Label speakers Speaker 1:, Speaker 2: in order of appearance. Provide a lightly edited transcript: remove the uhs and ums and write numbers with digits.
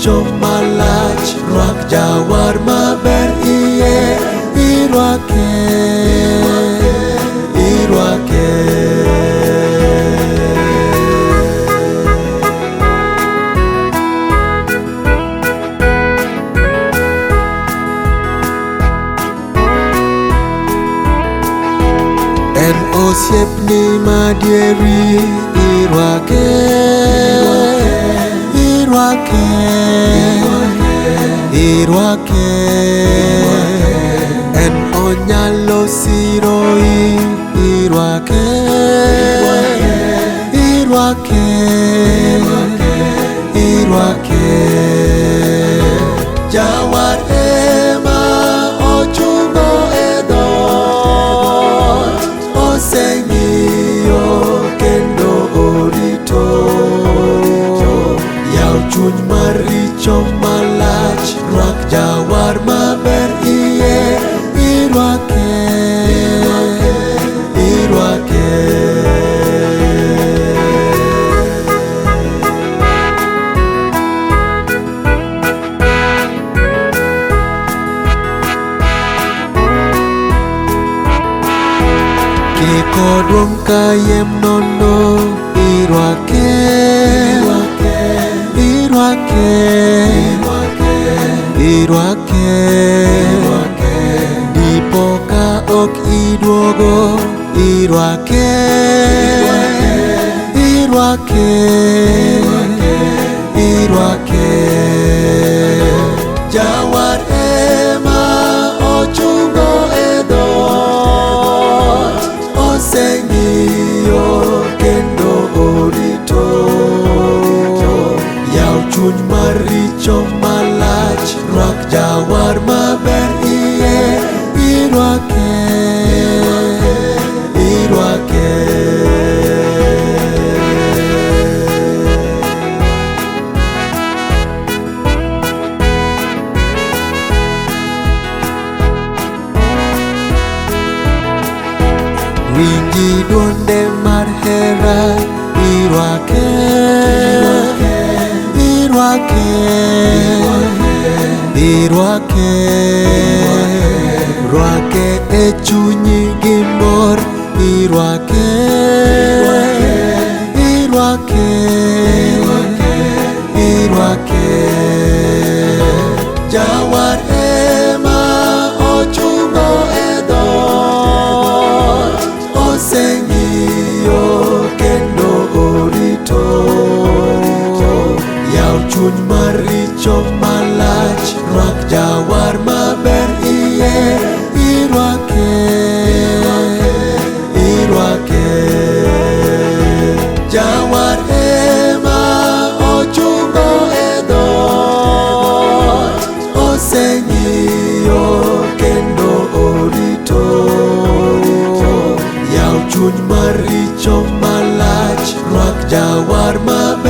Speaker 1: richo malach, rwak jawar maber iye, irwake, irwake. En osiepni madieri, irwake, irwake, irwake. En onyalo siroi, irwake, irwake, irwake. Jawar ema ochungo e dhoot, oseng'iyo kendo orito. Yaw chuny mar richo malach, rwak jawar maber iye, irwake, irwake. Kik oduong' kayiem nono, irwake, irwake, irwake. Dipo ka ok iduogo, irwake, irwake, irwake. Jawar ema ochungo e dhoot, oseng'iyo kendo orito. Yaw chuny mar richo malach, rwak jawar maber iye, irwake, irwake. Winji dwonde mar hera, irwake, irwake, irwake. Rwake e chunyi gi mor, irwake, irwake, irwake. Jawar ema ochungo e dhoot, oseng'iyo kendo orito. Yaw chuny mar richo malach, rwak jawar maber iye, irwake, irwake. Jawar ema ochungo e dhoot, oseng'iyo kendo orito. Yaw chuny mar richo malach, rwak jawar maber.